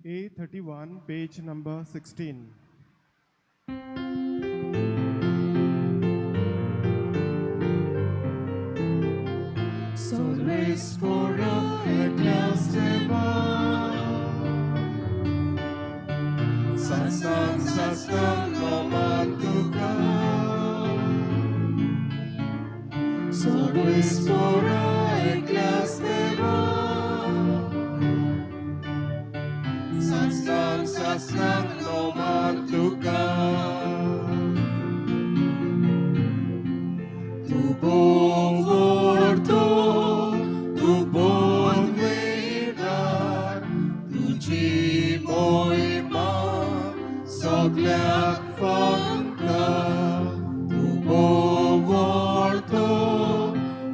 A31, page number 16. Sorvespora eklas deva, Sasnan sasnan lomantuka. Sorvespora eklas deva, Sasnan sasnan lomantuka. Tu bovorto, tu bonvedar, तुझी मोहिमा सगळ्याक फांकता. तूं बोवळतो,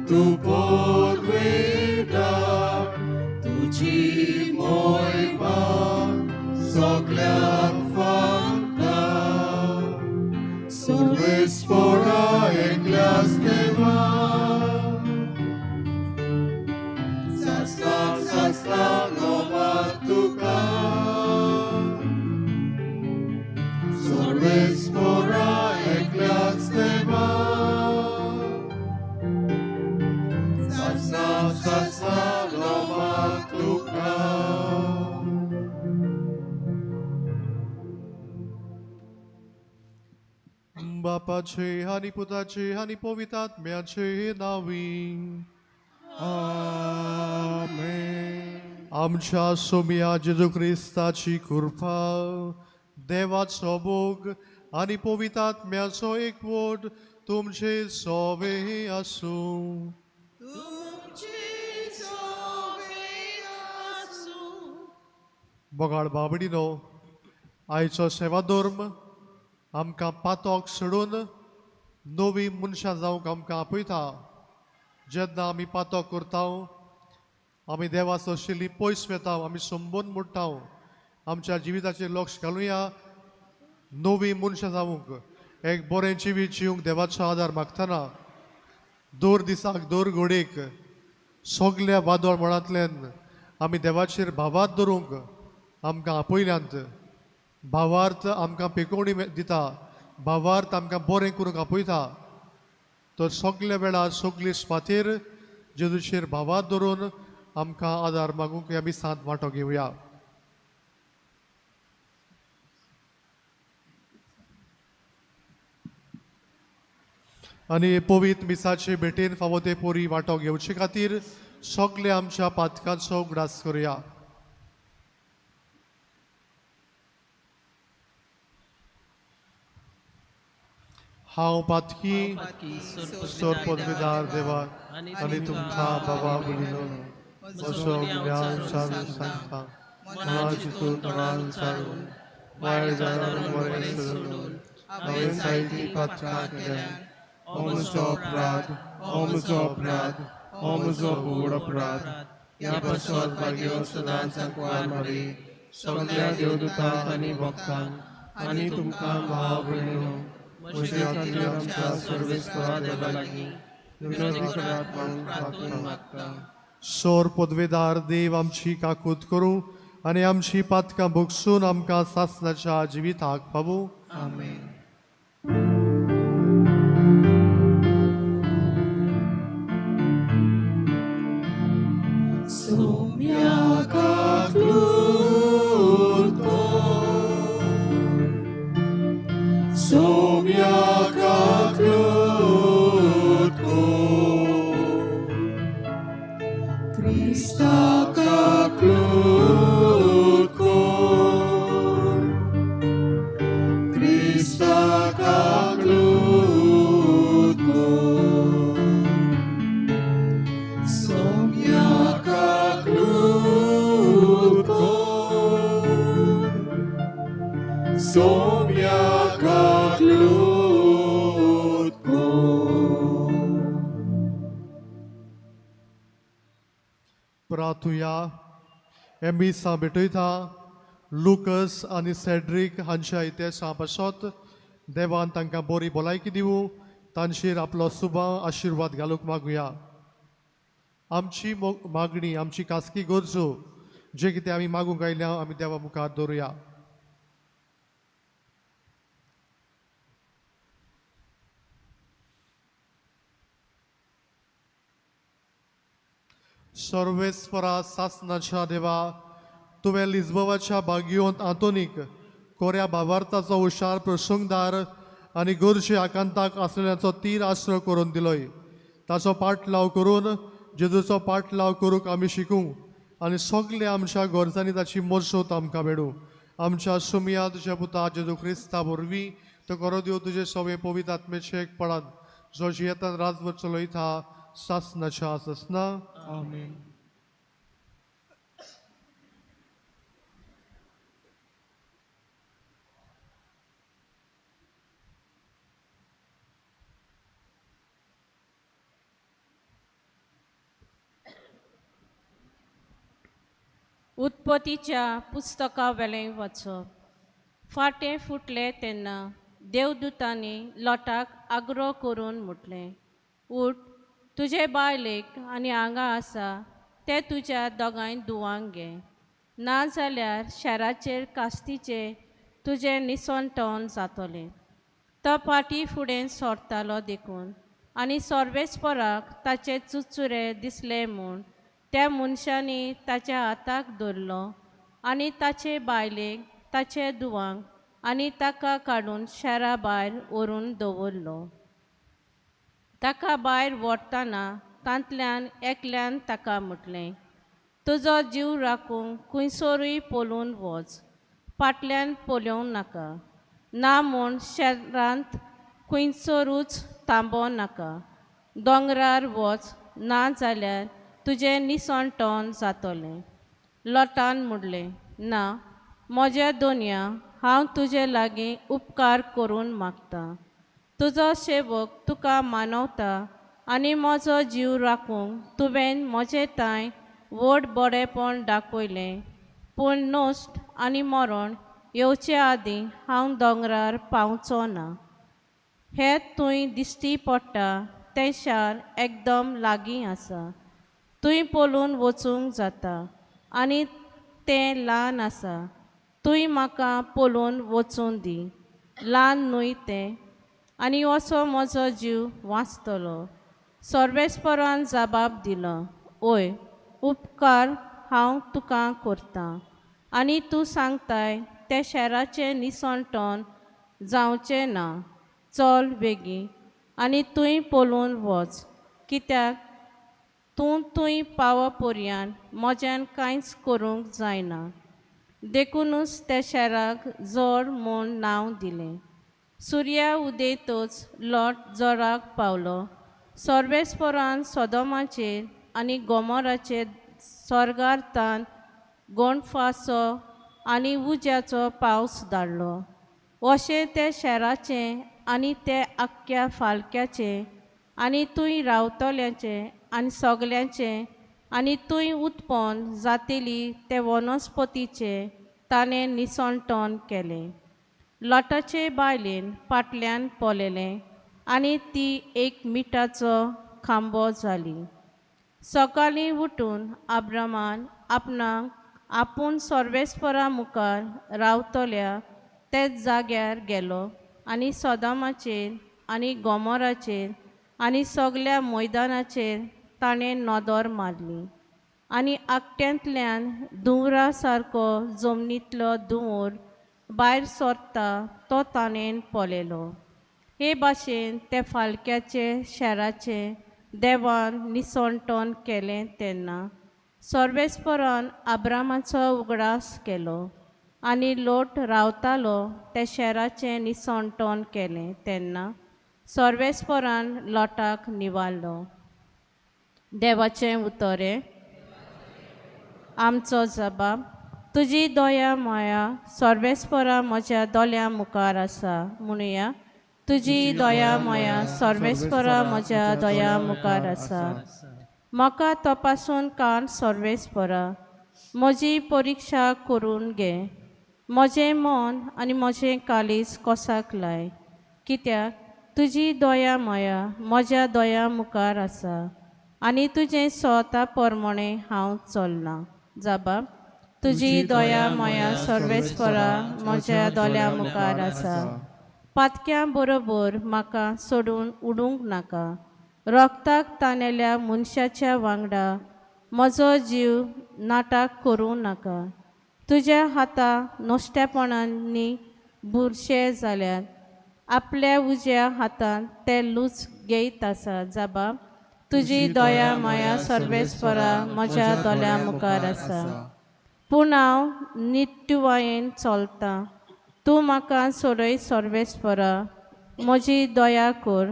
तूं पदवेदार, तुझी मोहिमा सगळ्याक फांकता. सर्वेस्पोरा एकल्यास देवा, सासनाक सासनाक नोमान तुका. सर्वेस्पोरा एकल्यास देवा, सासनाक सासनाक नोमान तुका. बापाचे आनी पुताचे आनी पवित्र आत्म्याचे नांवी. आमेन. आमच्या सोम्या जेजू क्रिस्ताची कृपा, देवाचो मोग आनी पवित्र आत्म्याचो एकवट तुमचे सोवे आसूं. तुमचे सोवे आसूं. बोगाळ बाबडीनो, आयचो सेवा धर्म आमकां पातोक सोडून नवी मनशां जावंक आमकां आपयता. जेन्ना आमी पातोक करता, आमी देवाचो आशिल्ली पयस वेता, आमी संबंद मोडटा. आमच्या जिविताचेर लक्ष घालुया, नवी मनशां जावंक, एक बरें जिवीत जिवंक देवाचो आदार मागतना दर दिसाक दर घडयेक सगल्या वादळ मळांतल्यान आमी देवाचेर भावार्थ दवरूंक आमकां आपयल्यांत. भावार्थ आमकां पेकोवणी दिता, भावार्थ आमकां बरें करूंक आपयता. तर सगल्या वेळार सगली सुवातेर जेजूचेर भावार्थ दवरून आमकां आदार मागूंक ह्या मिसांत वांटो घेवया. आनी पवित्र मिसाचे भेटेन फावो ते पोरी वांटो घेवचे खातीर सगळे आमच्या पातकांचो उगडास करुया. हांव पातकी सोर पदवीदार देवा आनी तुमकां बाबा भयणीनो म्हजो ज्ञान सांगता, मना चिंतून तोंडान उच्चारून वायट जाणून बरें सोडून हांवें जायतीं पातकां केल्यात. हो म्हजो अपराध, हो म्हजो अपराध, हो म्हजो व्हड अपराध. ह्या पासत भाग्य सदांच सांकवार मारी, सगल्या देवदूतांक आनी भक्तांक आनी तुमकां भाव भयणीनो म्हजे खातीर आमच्या सर्वेस्परा देवा लागीं विनंती करात म्हूण प्रार्थना मागता. सोर पदवेदार देव आमची काकूत करूं आनी आमची पातकां भोगसून आमकां सासणाच्या जिविताक पावूं. आमेन. प्रार्थुया. हे मिसां भेटयता लुकस आनी सेड्रीक हांच्या इतिहासा पासत देवान तांकां बरी भलायकी दिवूं, तांचेर आपलो सुबाव आशिर्वाद घालूंक मागुया. आमची मागणी, आमची खासगी गरजो जे कितें आमी मागूंक आयल्या आमी देवा मुखार दवरुया. सर्वेस्परा सासनाच्या देवा, तुवें लिज्बवाच्या बागियोंत आंतोनीक कोऱ्या भावार्थाचो हुशार प्रसंगदार आनी गरजे आकांताक आसलेल्याचो तीर आश्रय करून दिलोय. ताचो पाटलाव करून जेजूचो पाटलाव करूंक आमी शिकूं आनी सगळे आमच्या गरजांनी ताची मजत आमकां मेळूं. आमच्या सुमया तुज्या पुता जेजू क्रिस्ता वरवीं तो करो देव तुजे सवे पवित्र आत्मेचे एकपणान जो जियेतान राजवट चलयता सासनाच्या सासना. आमेन. उत्पत्तीच्या पुस्तका वेलें वचप. फाटें फुटलें तेन्ना देवदूतांनी लोटाक आग्रो करून म्हटलें, उठ, तुजे बायलेक आनी हांगा आसा ते तुज्या दोगांय दुवांक घे, नाजाल्यार शाराचेर कास्तीचें तुजें निसणटण जातलें. तो फाटीं फुडें सरतालो देखून आनी सर्वेस्पराक ताचे चुचुरे दिसले म्हूण त्या मनशांनी ताच्या हाताक धरलो आनी ताचे बायलेक, ताचे दुवांक आनी ताका काडून शारा भायर व्हरून दवरलो. ताका भायर व्हरतना तांतल्यान एकल्यान ताका म्हटलें, तुजो जीव राखूंक खंयसरूय पळून वच, फाटल्यान पळोवंक नाका, ना म्हूण शारांत खंयसरूच थांबो नाका, दोंगरार वच, ना जाल्यार तुजें निसणटण जातलें. लोटान म्हणलें, ना म्हज्या दोनया, हांव तुजे लागीं उपकार करून मागतां, तुजो सेवक तुका मानवता आनी म्हजो जीव राखूंक तुवें म्हजें तांय व्हड बरेंपण दाखयलें, पूण नश्ट आनी मरण येवचे आदीं हांव दोंगरार पावचो ना. हें थंय दिश्टी पडटा तें शार एकदम लागीं आसा, थंय पळून वचूंक जाता आनी तें ल्हान आसा, थंय म्हाका पळून वचूं दी, ल्हान न्हय तें, आनी असो म्हजो जीव वांचतलो. सर्वेस्परान जबाब दिलो, ओय, उपकार हांव तुका करतां आनी तूं सांगताय तें शाराचें निसणटण जावचें ना, चल बेगीन आनी थंय पळून वच, कित्याक तूं थंय पाव पर्यान म्हज्यान कांयच करूंक जायना. देखुनूच त्या शाराक जोर म्हूण नांव दिलें. सुर्या उदेतच लोट जोराक पावलो. सर्वेस्परान सोदोमाचेर आनी गोमोराचेर स्वर्गार तान गोणफासो आनी उज्याचो पावस धाडलो. अशें त्या शाराचें आनी ते आख्ख्या फालक्याचें आनी थंय रावतल्याचें आनी सगल्यांचें आनी थंय उत्पन्न जातेली ते वनस्पतीचें ताणें निसणटण केलें. लोटाचे बायलेन फाटल्यान पळयलें आनी ती एक मिठाचो खांबो जाली. सकाळीं उठून आब्रामान आपणाक आपूण सर्वेस्परा मुखार रावतल्या त्याच जाग्यार गेलो आनी सोदामाचेर आनी गोमोराचेर आनी सगल्या मैदानाचेर ताणें नदर मारली आनी आकट्यांतल्यान धुंवरा सारको जमनींतलो धुंवर भायर सरता तो ताणें पळयलो. हे भाशेन ते फालक्याचे शाराचे देवान निसणटण केलें तेन्ना सर्वेस्परान आब्रामाचो उगडास केलो आनी लोट रावतालो त्या शाराचें निसणटण केलें तेन्ना सर्वेस्परान लोटाक निवारलो. देवाचें उतरें. आमचो जबाब. तुजी दया माया सर्वेस्परा म्हज्या दोळ्यां मुखार आसा म्हणुया. तुजी दया माया सर्वेस्परा म्हज्या दोळ्यां मुखार आसा. म्हाका तपासून काड सर्वेस्परा, म्हजी परिक्षा करून घे, म्हजें मन आनी म्हजें काळीज कोसाक लाय, कित्याक तुजी दया माया म्हज्या दोळ्यां मुखार आसा आनी तुजें स्वता प्रमाणें हांव चल्लां. जबाब. तुजी दया माया सर्वेस्परा म्हज्या दोळ्यां मुखार आसा. पातक्यां बरोबर म्हाका सोडून उडूंक नाका. रोगताक तानेल्या मनशाच्या वांगडा म्हजो जीव नाटक करूं नाका. तुज्या हाता नश्टेपणांनी बुरशे जाल्यात. आपल्या उज्या हातांत ते लूच घेयत आसा. जाबा तुजी दया माया सर्वेस्परा म्हज्या दोळ्यां मुखार आसा. पूण हांव निट्टुवायेन चलतां. तूं म्हाका सोडय सर्वेस्परा, म्हजी दया कर.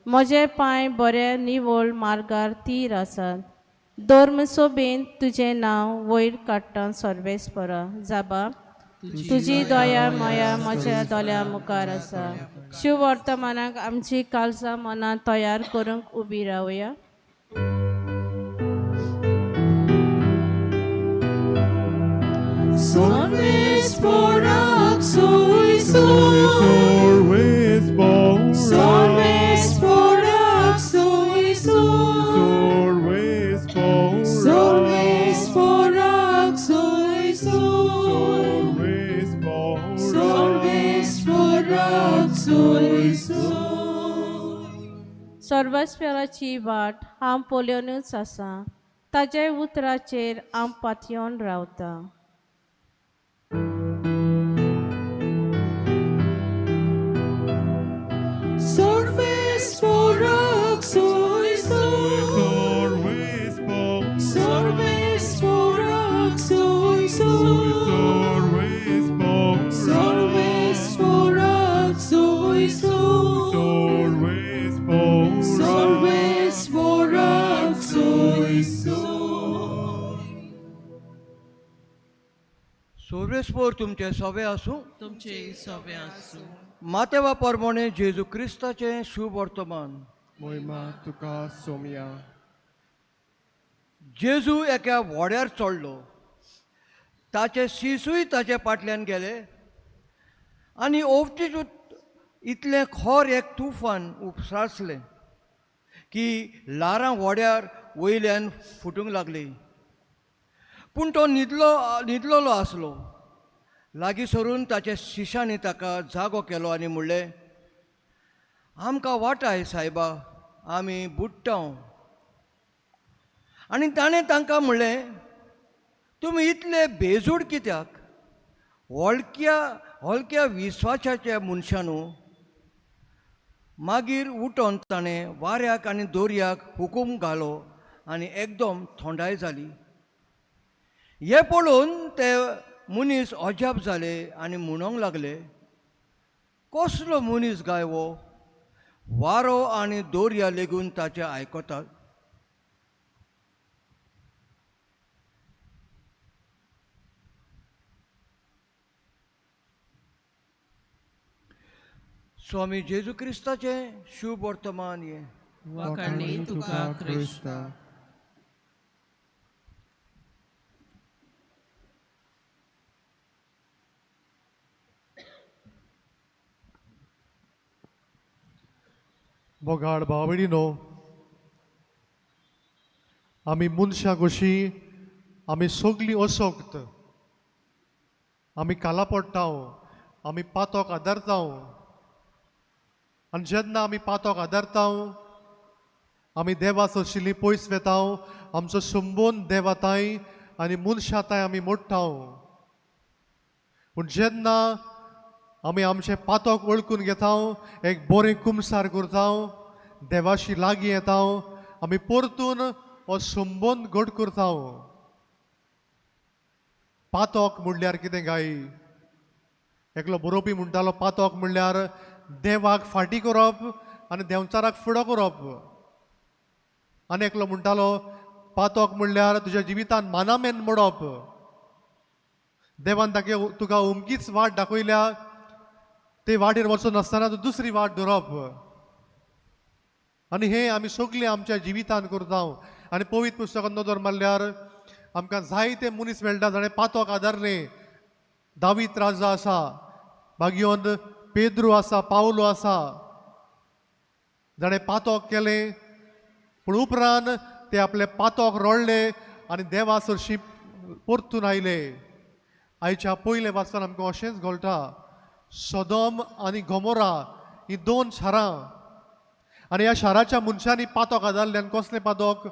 म्हजे पांय बरे निवळ मार्गार तीर आसात. धर्मसोबेन तुजें नांव वयर काडटा सर्वेस्परा. जाबा तुजी दया माया म्हज्या दोळ्यां मुखार आसा. शिववर्तमानाक आमची काळजां मनां तयार करूंक उबी रावया. Sorves porak soy soy. Sorves porak soy soy. Sorves porak soy soy. सर्वस्वराची वाट हांव पळोवनूच आसा. ताज्या उतराचेर हांव पातयेवन रावता. Sorves porak soy soy. Sorves porak soy soy. Sorves porak soy soy. Sorves porak soy soy. सोर्वेस्पोर तुमचे सवे आसूं. तुमचे सोबे आसूं. मातेवा परमणे जेजू क्रिस्ताचें शुभ वर्तमान. मोहिमा तुका सोमया. जेजू एका व्हड्यार चडलो. ताचे शिसूय ताचे फाटल्यान गेले आनी ओवतीच इतलें खर एक तुफान उपसासलें की ल्हारां व्हड्यार वयल्यान फुटूंक लागलीं. पूण तो न्हिदलोलो आसलो. लागीं सरून ताच्या शिशांनी ताका जागो केलो आनी म्हणलें, आमकां वाटाय सायबा, आमी बुडटा. आनी ताणें तांकां म्हणलें, तुमी इतले बेजूड कित्याक? हलक्या हलक्या विस्वासाच्या मनशानू. मागीर उठोन ताणें वाऱ्याक आनी दोरयाक हुकूम घालो आनी एकदम थंडाय जाली. हें पळोवन ते मनीस अजाप जाले आनी म्हणूंक लागले, कसलो मनीस गाय हो? वारो आनी दोरया लेगून ताचें आयकतात. स्वामी जेजू क्रिस्ताचें शुभ वर्तमान हें. वाखाणी तुका क्रिस्ता. मोगाळ भाव-भयणीनो, आमी मनशां कशीं आमी सगलीं असक्त. आमी काला पडटा, आमी पातोक आदारता. आनी जेन्ना आमी पातोक आदारता आमी देवा सरशिल्लीं पयस वेता. आमचो संबंद देवा तांय आनी मनशां तांय आमी मोडटा. पूण जेन्ना आमी आमचें पातोक वळखून घेता, एक बरें कुमसार करता, देवाशी लागीं येता, आमी परतून हो संबंद घट करता. पातोक म्हणल्यार कितें गाय? एकलो बरोवपी म्हणटालो, पातोक म्हणल्यार देवाक फाटी करप आनी देंवचाराक फुडो करप. आनी एकलो म्हणटालो, पातोक म्हणल्यार तुज्या जिवितान मानामेन मोडप. देवान ताके तुका अमकीच वाट दाखयल्या, ते वाटेर वचून नासतना तूं दुसरी वाट धरप. आनी हें आमी सगळें आमच्या जिवितान करता. आनी पवित्र पुस्तकान नदर मारल्यार आमकां जायते मनीस मेळटा जाणें पातोक आदारलें. दावीत राजा आसा, मागीर पेद्रू आसा, पावलो आसा, जाणें पातोक केलें पूण उपरांत ते आपले पातोक रडले आनी देवा सरशीं परतून आयले. आयच्या पयले वाचपान आमकां अशेंच घोळटा. सोदोम आनी गोमोरा ही दोन शारां आनी ह्या शाराच्या मनशांनी पातक आदारलें. आनी कसलें पातक?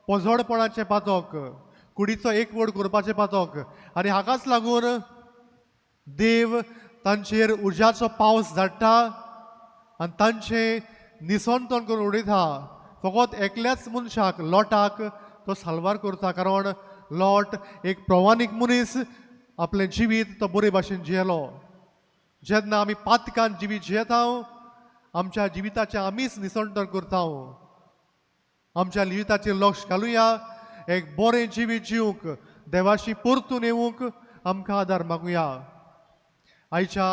पोजोडपणाचें पातक, कुडीचो एकवट करपाचें पातक. आनी हाकाच लागून देव तांचेर उज्याचो पावस धाडटा आनी तांचें निसंतन करून उडयता. फकत एकल्याच मनशाक, लोटाक तो साल्वार करता, कारण लोट एक प्रवानीक मनीस, आपलें जिवीत तो बरे भाशेन जियेलो. जेन्ना आमी पातकान जिवीत जियेता, आमच्या जिविताचें आमीच निसंतन करता. आमच्या जिविताचेर लक्ष घालुया, एक बरें जिवीत जिवंक, देवाशी परतून येवंक आमकां आदार मागुया. आयच्या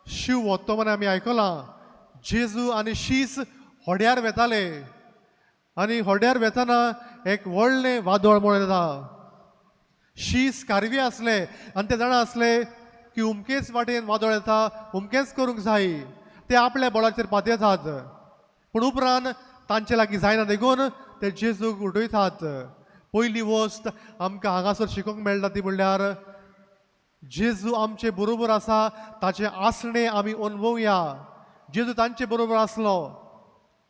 शिव वत्तोमाने आमी आयकलां, जेजू आनी शीस होड्यार वेताले आनी होड्यार वेतना एक व्हडलें वादळ म्हणून येता. शीस कारवी आसले आनी ते जाणा आसले की उमकेच वाटेन वादळ येता, उमकेच करूंक जाय. ते आपल्या बळाचेर पातयेतात, पूण उपरांत तांचे लागीं जायना देखून ते जेजूक उठयतात. पयली वस्त आमकां हांगासर शिकोवंक मेळटा ती म्हणल्यार जेजू आमचे बरोबर आसा, ताचें आसणें आमी अणभवया. जेजू तांचे बरोबर आसलो,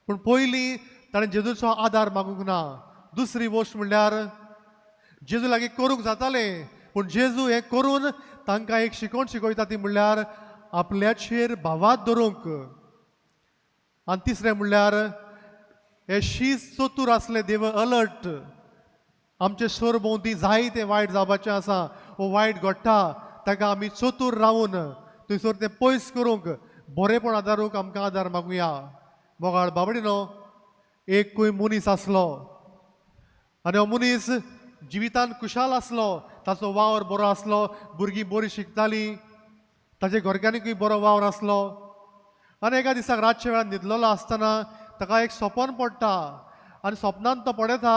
पूण पयलीं ताणें जेजूचो आदार मागूंक ना. दुसरी गोश्ट म्हणल्यार जेजू लागीं करूंक जातालें, पूण जेजू हें करून तांकां एक शिकोवण शिकयता ती म्हणल्यार आपल्याचेर भावात धरूंक. आनी तिसरें म्हणल्यार हे शीस चतूर आसले, देव अलर्ट. आमचे सरभोंवती जायतें वायट जावपाचें आसा, वो वायट घडटा, ताका आमी चतूर रावून थंयसर तें पयस करूंक, बरेपण आदारूंक आमकां आदार मागुया. मोगाळ बाबडीनो, एक खंय मनीस आसलो आनी हो मनीस जिवितान खुशाल आसलो, ताचो वावर बरो आसलो, भुरगीं बरीं शिकतालीं, ताचे घरक्यांनीकूय बरो वावर आसलो. आनी एका दिसाक रातच्या वेळार न्हिदलेलो आसतना ताका एक सपन पडटा आनी सपनान तो पळयता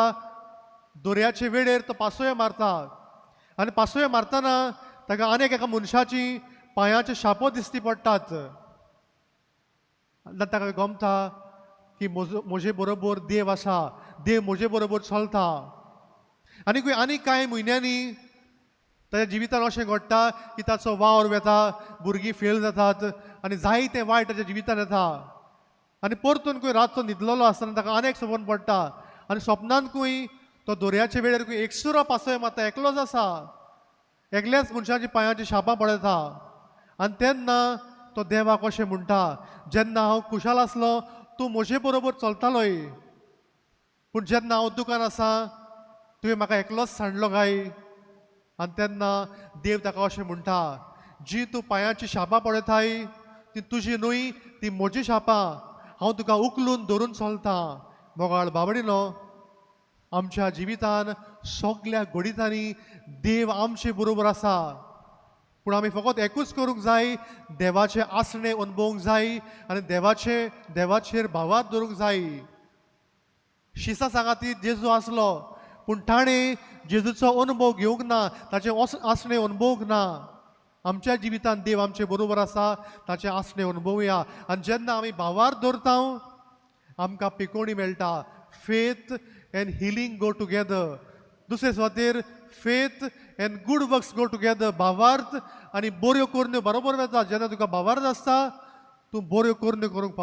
दर्याचे वेळेर तो पासयो मारता आनी पासयो मारतना ताका आनीक एका मनशाची पांयाचे शापो दिसती पडटात. आनी ताका गमता की म्हजे बरोबर देव आसा, देव म्हजे बरोबर चलता. आनीकूय आनीक कांय म्हयन्यांनी ताच्या जिवितान अशें घडटा की ताचो वावर वेता, भुरगीं फेल जातात आनी जायतें वायट ताच्या जिवितान येता. आनी परतून खंय रातचो न्हिदलेलो आसतना ताका आनीक सपन पडटा आनी सपनांतकूय तो दर्याचे वेळेर खंय एकसुरो पासय मारता, एकलोच आसा, एकल्याच मनशाची पांयाची शापां पळयता. आनी तेन्ना तो देवाक अशें म्हणटा, जेन्ना हांव खुशाल आसलो तूं म्हजे बरोबर चलतालोय, पूण जेन्ना हांव दुकान आसा तुवें म्हाका एकलोच सांडलो काय. आनी तेन्ना देव ताका अशें म्हणटा, जी तूं पांयाची शापां पळयताय ती तुजी न्हय, ती म्हजी शापां, हांव तुका उखलून धरून चलतां. मोगाळ बाबडीनो, आमच्या जिवितान सगल्या घडितांनी देव आमचे बरोबर आसा, पूण आमी फकत एकूच करूंक जाय, देवाचें आसणें अणभवूंक जाय आनी देवाचेर भावात धरूंक जाय. शिसा सांगाती जेजू आसलो, पूण ताणें जेजूचो अनुभव घेवंक ना, ताचें आसणें अणभवूंक ना. आमच्या जिवितान देव आमचे बरोबर आसा, ताचें आसणें अणभवया. आनी जेन्ना आमी भावार दवरता आमकां पिकोवणी मेळटा. Faith and healing go together. दुसरे सुवातेर faith and good works go together. भावार्थ आनी बऱ्यो करण्यो बरोबर वता. जेन्ना तुका भावार्थ आसता तूं बऱ्यो करण्यो करूंक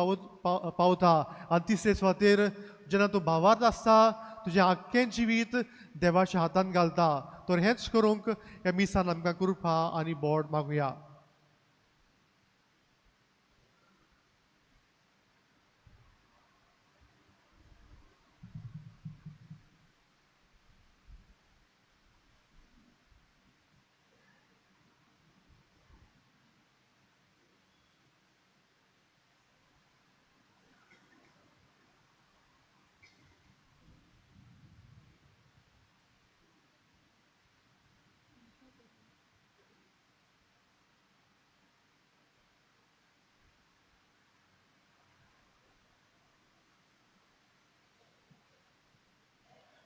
पावता. आनी तिसरे सुवातेर जेन्ना तूं भावार्थ आसता तुजें आख्खें जिवीत देवाच्या हातान घालता. तर हेंच करूंक ह्या मिसान आमकां कृपा आनी बोड मागुया.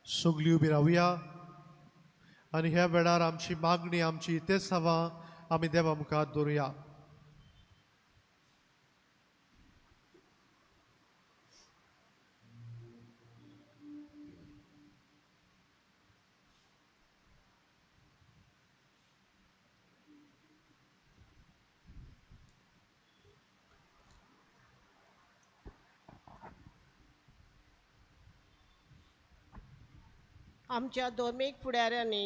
सगळीं उबी रावया आनी ह्या वेळार आमची मागणी, आमची इतेसांवां आमी देवा मुखार दवरुया. आमच्या धर्मीक फुडाऱ्यांनी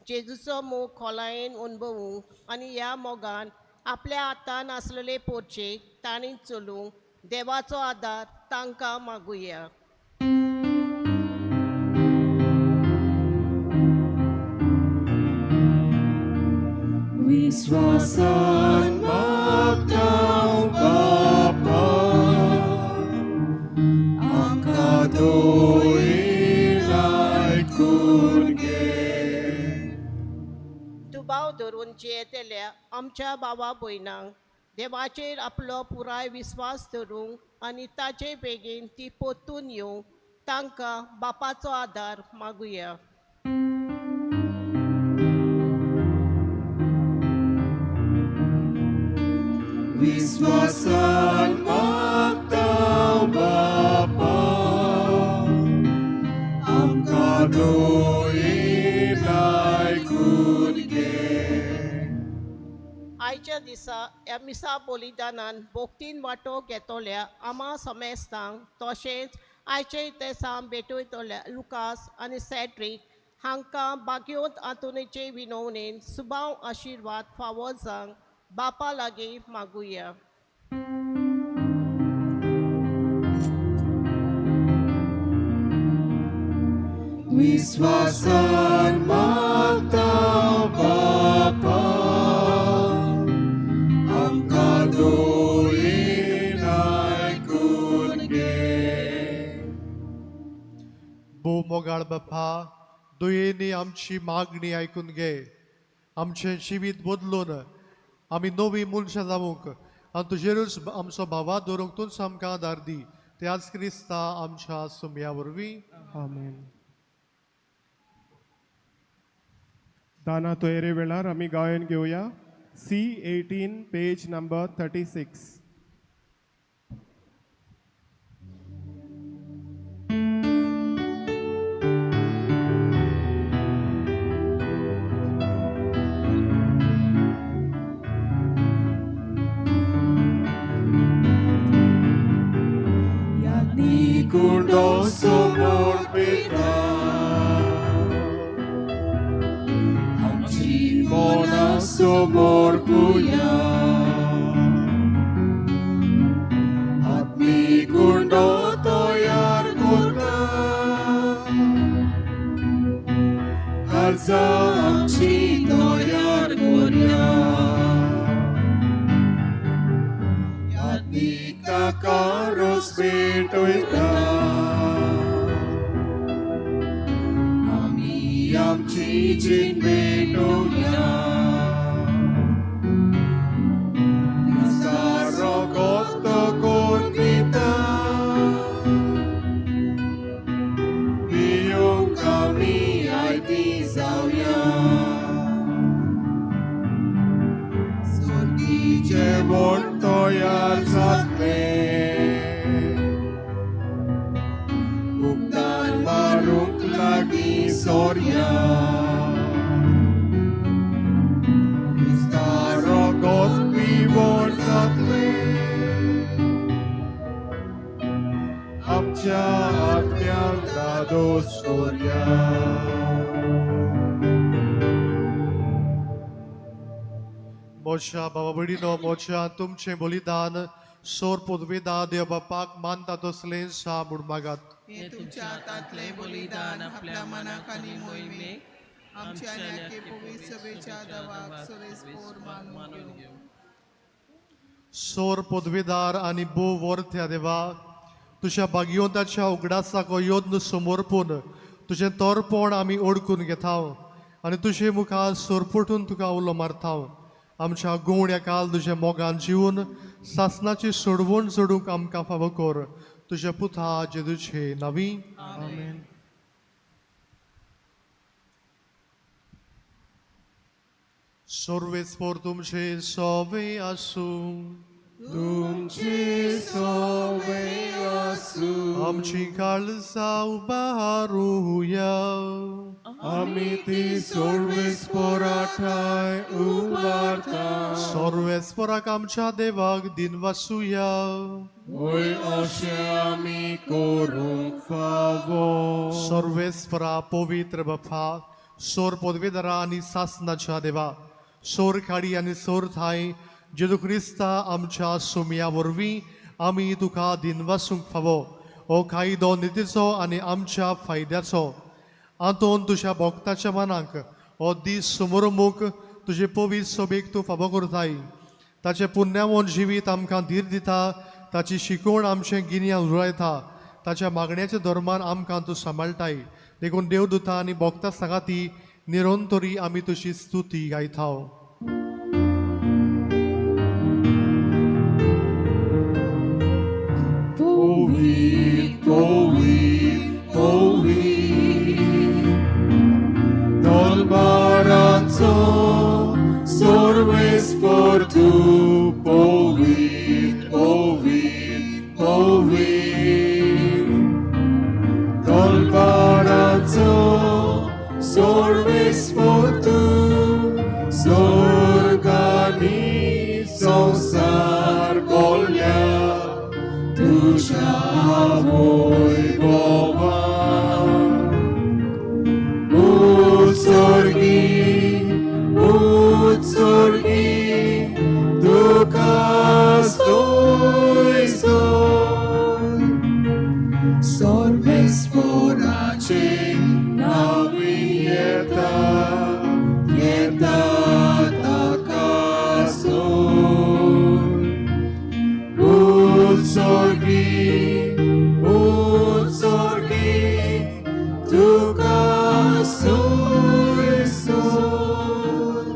जेजूचो मोग खोलायेन अणभवूंक आनी ह्या मोगान आपल्या हातान आसलेले पोरचेक तांणी चलूंक देवाचो आदार तांकां मागुया. विश्वासान मागता बापा आमकां दोयेन आयकून घे. दुबाव धरून जियेतल्या आमच्या भावा भयणांक देवाचेर आपलो पुराय विस्वास धरूंक आनी ताचे बेगीन ती परतून येवंक तांकां बापाचो आदार मागुया. विश्वासान मागता बापा आमकां दोयेन आयकून घे. आयच्या दिसा ह्या मिसा बलिदानान भोक्तीन वांटो घेतल्या आमा समेस्तांक तशेंच आयचे इतेसां भेटयतल्या लुकास आनी सॅड्रीक हांकां भाग्योत आंतोनीचे विनवणेन सुबाव आशिर्वाद फावो जावंक बापा लागीं मागुया. विश्वासान मागता बापा आमकां दोयेन आयकून घे. भोव मोगाळ बापा, दुयेंनी आमची मागणी आयकून घे. आमचें जिवीत बदलून आमी नवी मनशां जावंक आनी तुजेरूच आमचो भावा दवरूंक तूंच आमकां आदार दी. त्याच क्रिस्ता आमच्या सुमया वरवीं. आमेन. दाना तयारे वेळार आमी गायन घेवया C18 page number 36. कुंडो समर्पिता आमची मनां समर्पुया. आत्मी कुंडो तयार करता काळजां आमची तयार करया. आत्मीक ताका रोस भेटयता आमी आमची जीण भेटोवया. क्रिस्ता रगत करून दिता पिवंक आमी आयती जावया. सर्गीचें जेवण तयार जातलें उक्तान मारूंक लागीं सोरया. क्रिस्ता रगत पिवण जातलें आमच्या आत्म्यांक धादोस करया. मोशा बाबा भयणीनो, मोशा तुमचें बलिदान सोर पदवेदा देव बापाक मानता तसलें सा म्हूण मागात. हें तुमच्या हातांतलें बलिदान आपल्या मनाक आनी मोहिमेक आमच्या आनी पवित्र सभेच्या दवाक सोरेस्पोर मानून घेवं. सोर पदवेदार आनी भोव वर्थ्या देवा, तुज्या भाग्यवंताच्या उगडासाक हो यत्न समर्पून तुजें तोरपण आमी ओडकून घेता आनी तुजे मुखार सोरपटून तुका उलो मारता. आमच्या गोवण्या काल तुज्या मोगान जिवन सासनाची सोडवण जोडूंक आमकां फावो कर. तुज्या पुता जेजूचे नांवी. आमेन. सर्वेस्पोर तुमचे सोवे आसूं. तुमचे सवे आसूं. आमची काळजां उबारुया. आमी ती सर्वेस्पराठांय उबारता. सर्वेस्पराक आमच्या देवाक दिनवासुया. वय अशें आमी करूंक फावो. सर्वेस्परा पवित्र बापा, सोर पदवेदारा आनी सासनाच्या देवा, सोर खाडी आनी सोर थांय जेजू क्रिस्ता आमच्या सुमया वरवीं आमी तुका दिनवासूंक फावो. हो कायदो नितीचो आनी आमच्या फायद्याचो. आंतोन तुज्या भक्ताच्या मनाक हो दीस समोरमुख तुजे पवित्र सोबेक तूं फावो करताय. ताचें पुण्यावन जिवीत आमकां धीर दिता, ताची शिकवण आमचें गिन्यान उजळायता, ताच्या मागण्याच्या धर्मान आमकां तूं सांबाळटाय. देखून देवदूता आनी भक्ता सांगाती निरंतरी आमी तुजी स्तुती गायता. पवित्र पवित्र पवित्र दलबाराचो सर्वेस्पर तूं पवित्र पवित्र पवित्र दलबाराचो सर्वेस्पर तूं स्वर्गानी संवसार भरल्या तुज्या वैभवान. उत्सर्गी उत्सर्गी तुका स्तोय स्तोय सर्वेस्पराचे नांवी येता येता ताका स्तोय. उत्सर्गी उत्सर्गी तुका स्तोय स्तोय.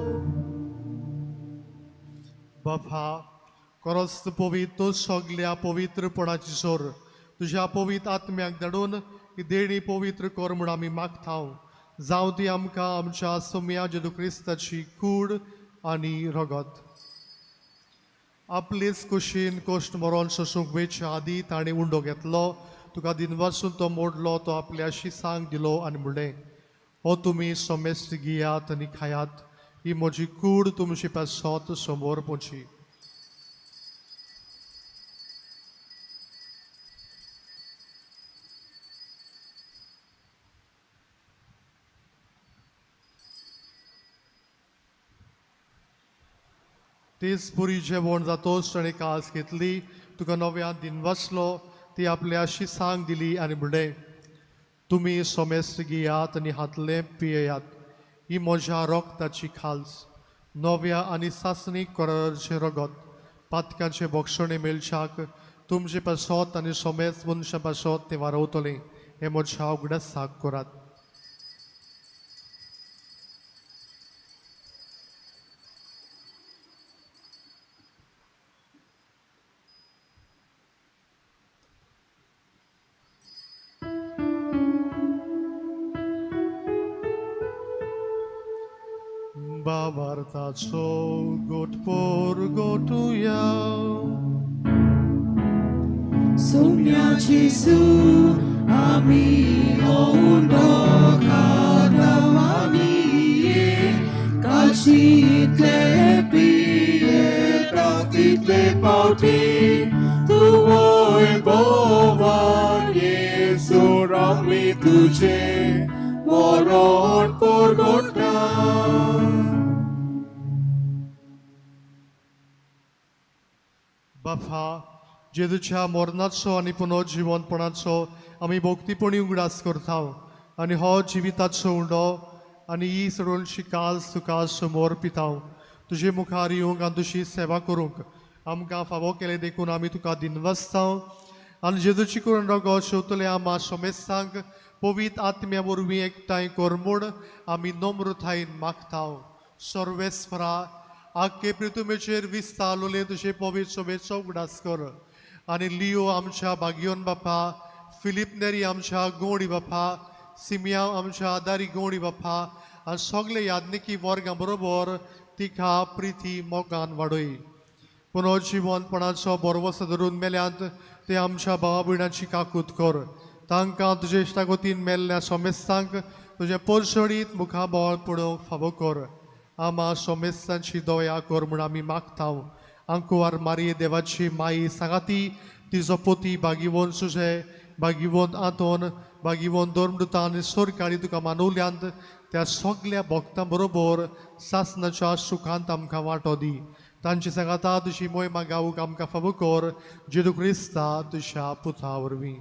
बापा, खरोच पवित्र सगल्या पवित्रपणाची सोर तुज्या पवित्र आत्म्याक धाडून ही देणी पवित्र कर म्हूण आमी मागता. जावं ती आमकां आमच्या सोम्या जेजू क्रिस्ताची कूड आनी रगत. आपलेच कुशीन कोश्ट मरोन सोसूंक वेच्या आदी ताणें उंडो घेतलो, तुका दिनवासून तो मोडलो, तो आपल्या शिसांक दिलो आनी म्हणलें, हो तुमी सोमेस्त घेयात आनी खायात, ही म्हजी कूड तुमचे पासत समोर पोची. तीच पुरी जेवण जातोच ताणें कास घेतली, तुका नव्यान दिनवासलो, ती आपल्या शिसांक दिली आनी म्हणलें, तुमी सोमेस्त घेयात आनी हातलें पियेयात, ही म्हज्या रगताची खाल्स, नव्या आनी सासणीक कराराचें रगत, पातकांचे बक्षणे मेळच्याक तुमचे पासत आनी सोमेस्त मनशां पासत तें वारवतलें. हें म्हज्या उगडासाक करात. बाबार्थाचो गोटपोर गोटुया. सुम्या जेजू आमी हो उंडो खातावानी काशींतले पियेता तितले पावटी तुवय भोवान येसू आमी तुजें मरण परगटा. बापा, जेजूच्या मरणाचो आनी पुनर्जिवनपणाचो आमी भक्तीपणी उगडास करता आनी हो जिविताचो उंडो आनी ही सडोणची काल तुका समोर पिता. तुजे मुखार येवंक आनी तुजी सेवा करूंक आमकां फावो केलें देखून आमी तुका दिनवासता. आनी जेजूची करून रगत शेवतले आमा सोमेस्तांक पवित्र आत्म्या वरवीं एकठांय कर म्हूण आमी नम्रतायेन मागता. सर्वेस्परा, आख्खे प्रितुमेचेर विस्तारलोले तुजे पवित्र सोबेचो उगडास कर आनी लियो आमच्या बागियोन बापा, फिलीप नेरी आमच्या गोंडी बापा, सिमिया आमच्या आदारी गोंडी बापा आनी सगळे याज्ञिकी वर्गां बरोबर तिका प्रिती मोगान वाडय. पुनर्जिवंतपणाचो बरवस धरून मेल्यांत ते आमच्या भावा भयणांची काकूत कर. तांकां तुजे इश्टागतीन मेल्ल्या सोमेस्तांक तुजें परसणीत मुखा बोळ पळोवंक फावो कर. आमा सोमेस्तांची दया कर म्हूण आमी मागता. आंकुवार मारये देवाची माई सांगाती तिजो पोती भागिवोन सुजे भागिवोन आंतोन भागिवोन धर्मदुतां आनी सरकाळी तुका मानवल्यांत त्या सगल्या भक्तां बरोबर सासनाच्या सुखांत आमकां वांटो दी. तांची सांगाता तुजी मोहिमा गावूंक आमकां फावो कर जेजू क्रिस्ता तुज्या पुता वरवीं.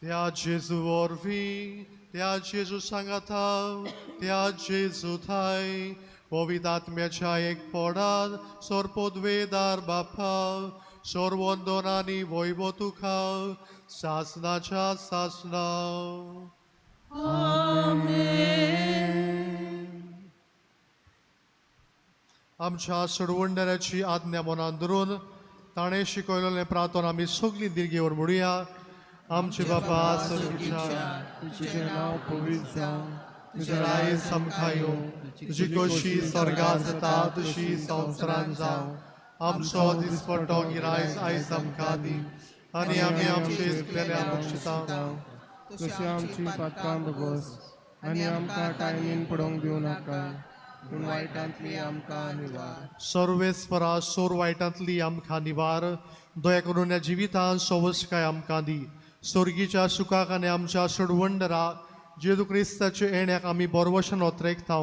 त्या जेजू वरवीं, त्या जेजू सांगाता, त्या जेजू थाय पवित्र आत्म्याच्या एकपणान सोरपोदवेदार बापा सोरवंदन आनी वैभव तुका सासनाच्या सासना. आमच्या सोडवणदाराची आज्ञा मनान धरून ताणें शिकयलेलें प्रार्थना आमी सगळीं दिर्गेवर म्हणुया. आमचे बापा स्वर्गीच्या, तुजें नांव पवित्र जावं, तुजें राय आमकां येवं, तुजी खोशी स्वर्गांत जाता तशी संवसारांत जावं. आमचो दिसपट्टो गिरायस आयज आमकां दी आनी आमी आमचे इतलेल्या बक्षिता तशी आमची पातकां भोगोस आनी आमकां टायमीन पडोवंक दिवं नाका, पूण वायटांतली आमकां निवार. सर्वेस्परा सोर वायटांतली आमकां निवार. दया करून ह्या जिवितांत सवसकाय आमकां दी. स्वर्गीच्या सुखाक आनी आमच्या सोडवंडरा जेजू क्रिस्ताच्या येण्याक आमी बरवशन ओतरेकता.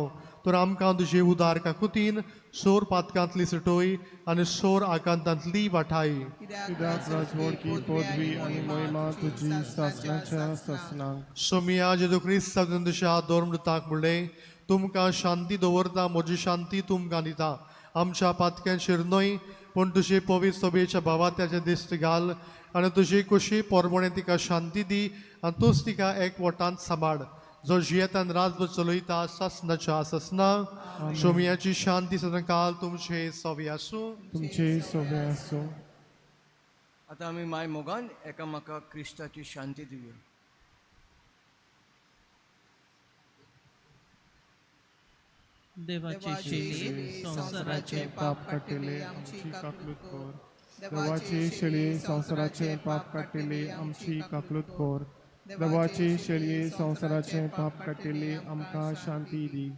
तर आमकां तुजे उदार काकुतीन सोर पातकांतली सुटोय आनी सोर आकांतांतली वाठाय. कित्याक राजवडकी पदवी आनी महिमा तुजी सासणाच्या सासणाक. सोमिया जेजू क्रिस्तान तुज्या धर्मदुताक म्हणलें, तुमकां शांती दवरता, म्हजी शांती तुमकां दिता. आमच्या पातक्यांचेर न्हय पूण तुजे पवित्र सभेच्या भावात्याचे दिश्ट घाल आनी तुजी कुशी पोरमणे तिका शांती दी आनी तूंच तिका एक वटांत सांबाळ, जो जियेतान राजभर चलयता सासनाच्या सासना. सोमियाची शांती सदांकाल तुमचे सवी आसूं. तुमचे सोबे आसूं. आतां आमी माय मोगान एकामेकाक क्रिस्ताची शांती दिवया. देवाची शेली संवसाराचे पाप काडटले आमची काकलूत कर. देवाची शेळी संवसाराचे पाप काडटली आमची काकलूत कर. देवाची शेळी संवसाराचे पाप काडटली आमकां शांती दी.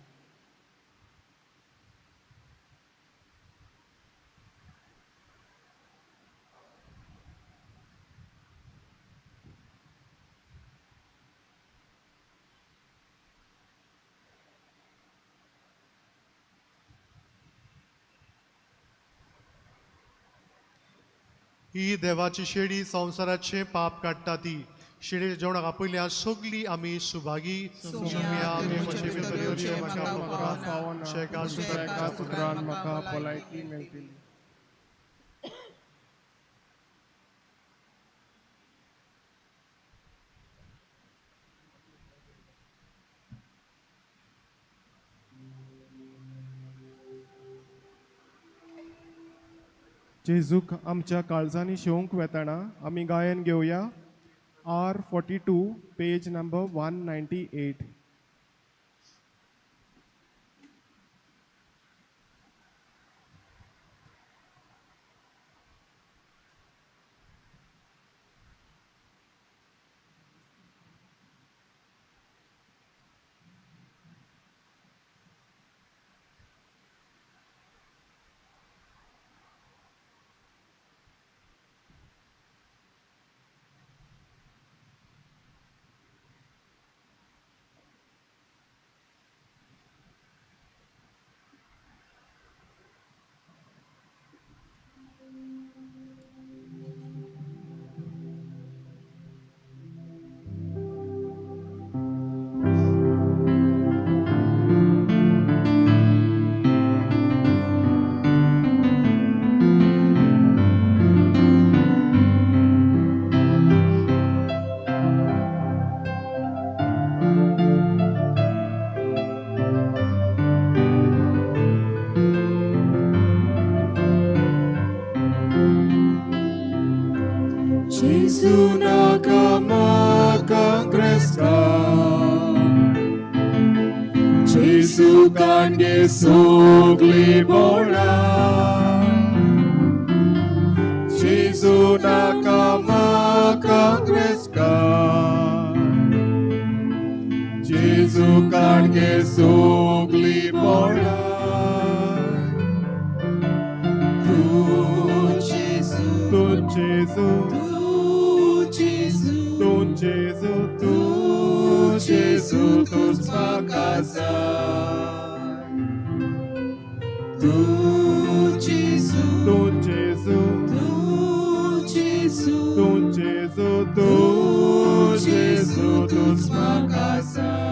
ही देवाची शेळी संवसाराचे पाप काडटा ती शेळी जेवणाक आपयल्या सगळी आमी सुभागी. सुत्रान म्हाका भलायकी मेळटली. जेजूक आमच्या काळजांनी शेवंक वेताना आमी गायन घेवया. R42 page number 198. जेजू काणगे सगली बोळा जेजू नाका म्हाका ग्रेस्कार जेजू काणगे सगली बोळा तूं जेजू तूं जेजू तूं जेजू तूं जेजू तूं जेजू तूंच म्हाका जाय तूं जेजू तूं जेजू तूं जेजू तूं जेजू तूं जेजू तूंच म्हाका जाय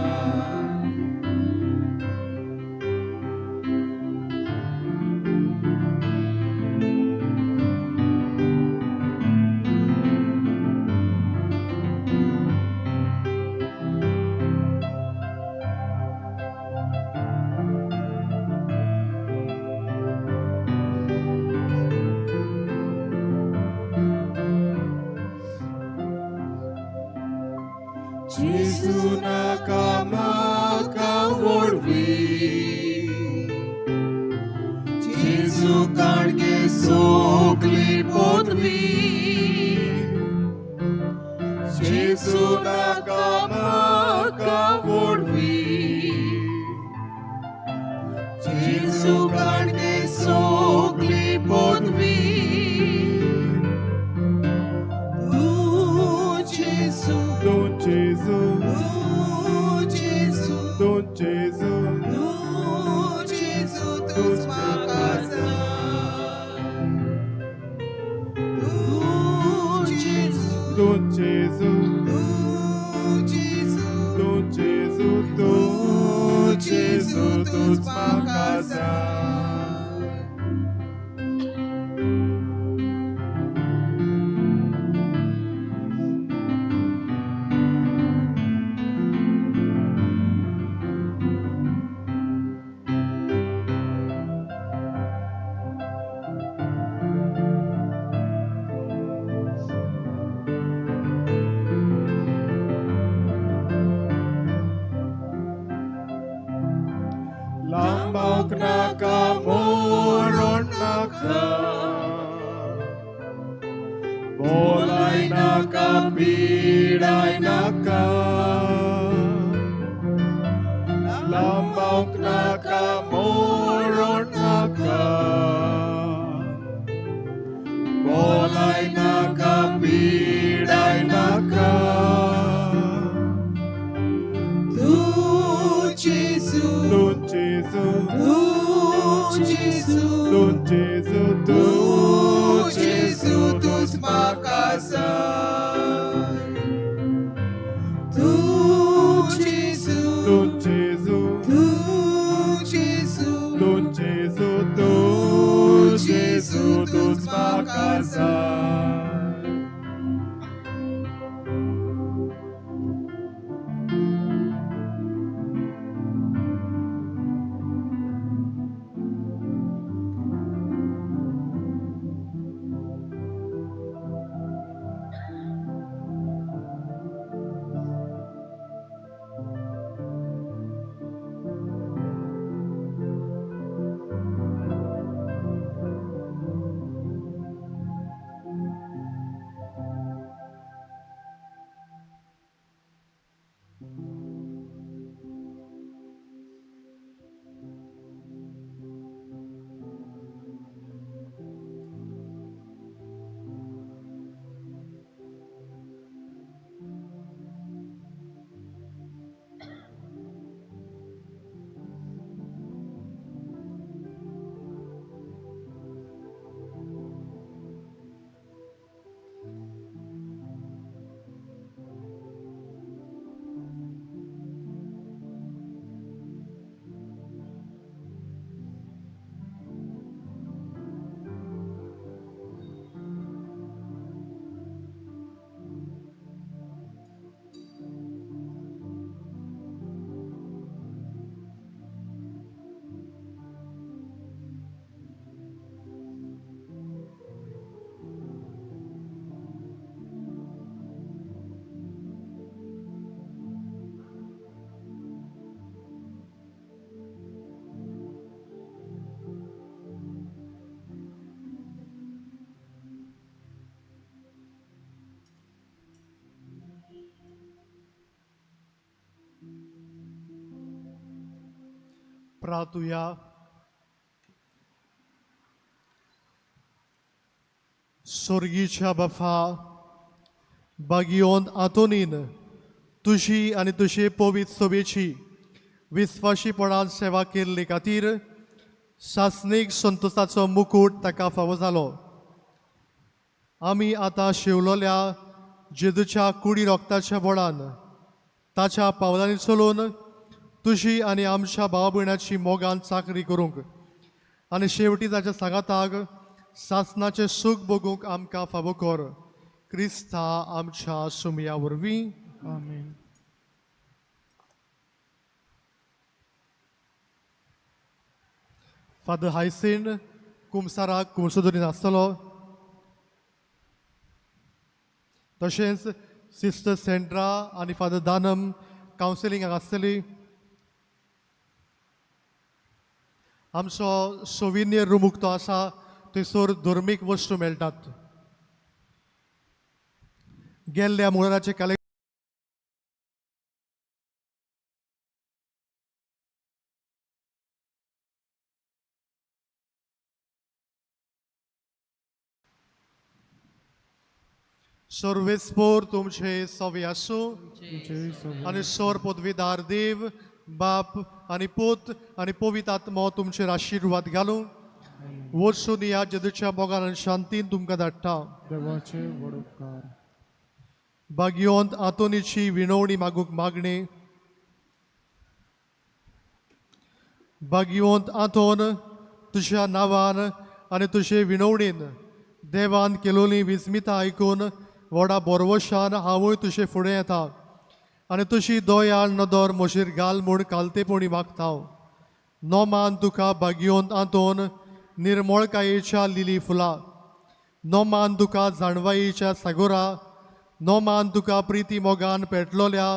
जेजू नाका म्हाका व्हडवी जेजू काणगे सगली पदवी जेजू नाका म्हाका व्हडवी जेजू काणगे सगली पदवी तूं जेजू तूं जेजू तूं जेजू तूं जेजू तूं जेजू तूंच म्हाका जाय तूं जेजू तूं जेजू तूं जेजू तूं जेजू तूं जेजू तूंच म्हाका जाय Lambok naka moron naka Bolay naka piday naka Lambok naka moron naka Bolay naka piday naka तूं जेजू Tun Jesu तूं जेजू Tun Jesu तूं Tun जेजू तूंच म्हाका जाय तूं जेजू Tun Jesu तूं जेजू Tun Jesu Tun Jesu तूंच म्हाका जाय प्रार्थुया. स्वर्गीच्या बापा, बागियोन आंतोनीन तुजी आनी तुजे पवित्र सभेची विस्वाशीपणान सेवा केल्ले खातीर सासणीक संतोषाचो मुकूट ताका फावो जालो. आमी आतां शेवलोल्या जेजूच्या कुडी रोगताच्या बोडान ताच्या पावलांनी चलून तुजी आनी आमच्या भाव भयणाची मोगान चाकरी करूंक आनी शेवटी ताच्या सांगाताक सासणाचें सूख भोगूंक आमकां फावो कर. क्रिस्ता आमच्या सुमया वरवीं. आमेन. फादर हायसीन कुमसाराक कुमसोदरी नासतलो, तशेंच सिस्टर सेंड्रा आनी फादर दानम कावन्सिलिंगाक आसतली. आमचो सोविनियर रूम उक्तो आसा, थंयसर धर्मीक वस्तू मेळटात. गेल्ल्या मुळाचे कलेक्ट सर्वेस्पोर तुमचे सवे आसूं आनी सोर पदवीदार देव बाप आनी पूत आनी पवित्र आत्मो तुमचेर आशिर्वाद घालूं. वचून ह्या जेजूच्या मोगान आनी शांतीन तुमकां धाडटा. देवाचे व्हड उपकार. भाग्यवंत आंतोनीची विनवणी मागूंक मागणी. भाग्यवंत आंतोन, तुज्या नांवान आनी तुजे विनवणीन देवान केलोली विस्मिता आयकून व्हडा बोरवशान हांवूय तुजे फुडें येता आनी तुजी दयाळ नदर म्हजेर घाल म्हूण कालतेपणी मागता. नोमान तुका भाग्यवंत आंतोन निर्मळकायेच्या लिली फुलां, नोमान तुका जाणवायेच्या सागोरा, नोमान तुका प्रिती मोगान पेटलोल्या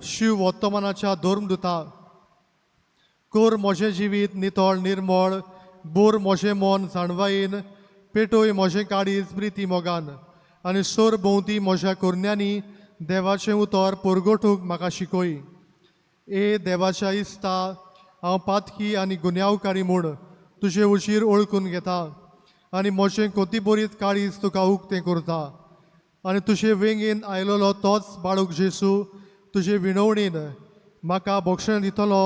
शिव वर्तमानाच्या धर्मदुता. कोर म्हजें जिवीत नितळ निर्मळ, बोर म्हजें मन जाणवायेन, पेटोय म्हजें काळीज प्रिती मोगान आनी सोर भोंवती म्हज्या कोरण्यांनी देवाचें उतर परगटूंक म्हाका शिकय. ए देवाच्या इस्ता, हांव पातकी आनी गुन्यांवकारी म्हूण तुजे उशीर ओळखून घेता आनी म्हजें कोतीबरीत काळीज तुका उक्तें करता आनी तुजे वेंगेन आयलोलो तोच बाळूक जेसू तुजे विनवणीन म्हाका बक्षण दितलो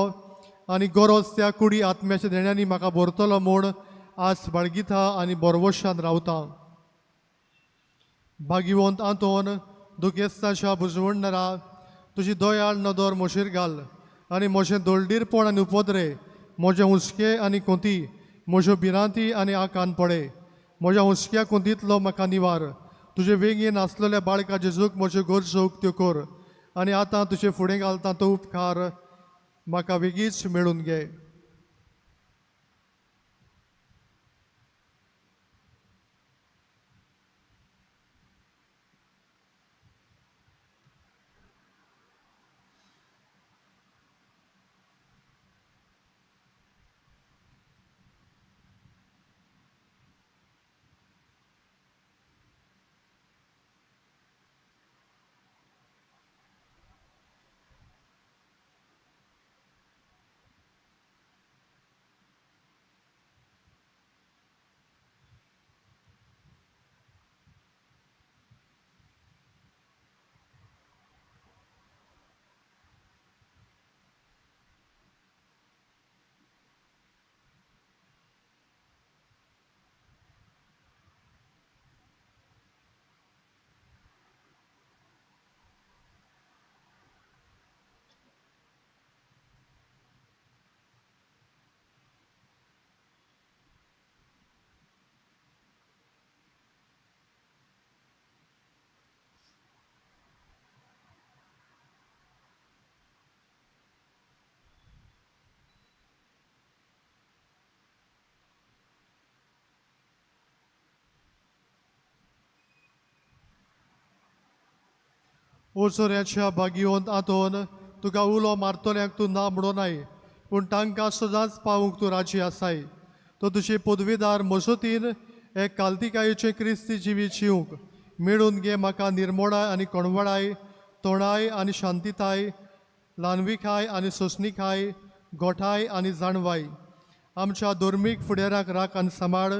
आनी गरज त्या कुडी आत्म्याच्या देण्यांनी म्हाका भरतलो म्हूण आज बाळगिता आनी बोरवशान रावता. भाग्यवंत आंतोन, दुखेस्ताच्या बुजवणणारा, तुजी दयाळ नदर म्हजेर घाल आनी म्हजें दोळडीरपण आनी उपद्रे, म्हजें हुस्के आनी कोंती, म्हज्यो भिरांती आनी आकान पडे. म्हज्या हुस्क्या कोंतींतलो म्हाका निवार. तुजे वेंगेन आसलेल्या बाळका जेजूक म्हज्यो गरजो उक्त्यो कर आनी आतां तुजे फुडें घालता तो उपकार म्हाका वेगींच मेळून घे. ओचोऱ्याच्या भाग्यवंत आंतोन, तुका उलो मारतल्यांक तूं ना म्हणोनाय, पूण तांकां सदांच पावूंक तूं राजी आसाय. तो तुजे पदवीदार मजतीन एक कालतिकायेचें क्रिस्ती जिवीत जिवंक मेळून घे. म्हाका निर्मोडाय आनी कोणवडाय, तोणाय आनी शांतिताय, ल्हानविकाय आनी सोंसणिकाय, गोठाय आनी जाणवाय. आमच्या धर्मीक फुडाराक राख आनी सांबाळ.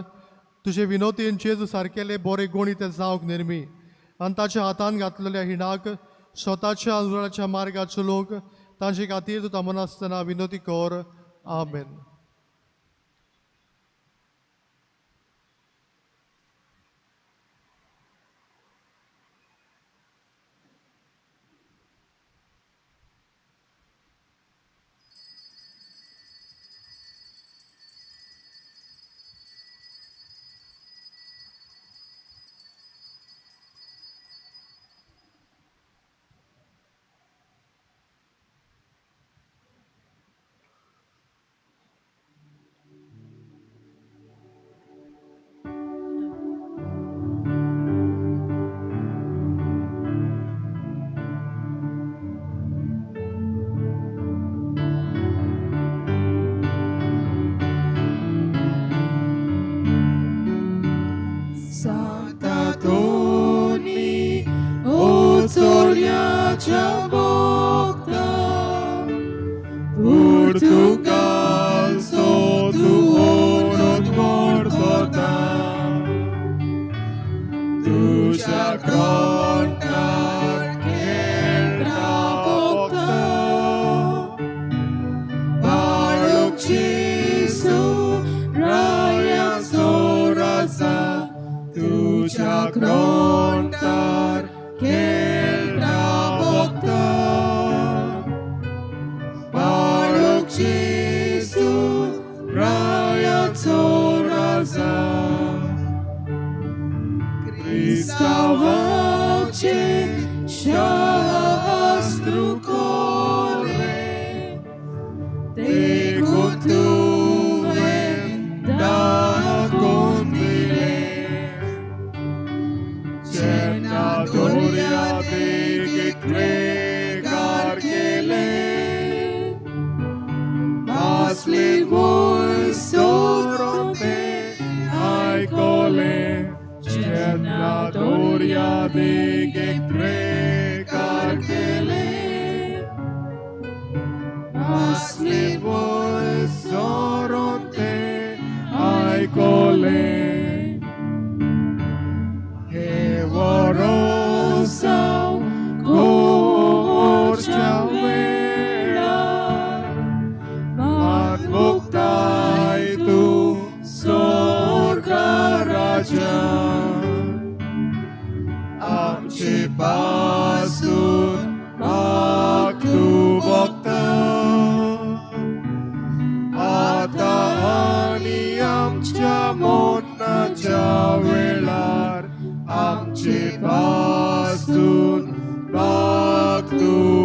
तुजे विनोतीन जेजू सारकेले बोरे गुणी ते जावंक निर्मी आनी ताच्या हातान घातलेल्या हिणाक स्वताच्या अनुराच्या मार्गार चलोवंक तांचे खातीर तूं थांबनासतना विनोती कर. आमेन. Portugal so tu onot mortota तुझ्या ग्रंथार खेळटा भोगता बाळूक जेजू रायाचो राजा तुझ्या ग्रंथार खेळटा भोगता बाळूक जेजू रायाचो राजा. क्रिस्तांवाचे शास्त्र कोले देखून तुवें दाखोवन दिलें जेन्ना दर्या देगेक प्रेगार केलें मासली वयर सरून तें आयकलें जेन्ना दर्या देगेक प्रेगार केलें मासली वयर सरून तें आयकलें. हे वरोसांव कोरच्या वेळार मान मुक्ताय तूं स्वर्गा राजा आमचे पासून माग तूं भोगता आतां आनी आमच्या मरणाच्या वेळार आमचे पासून माग तूं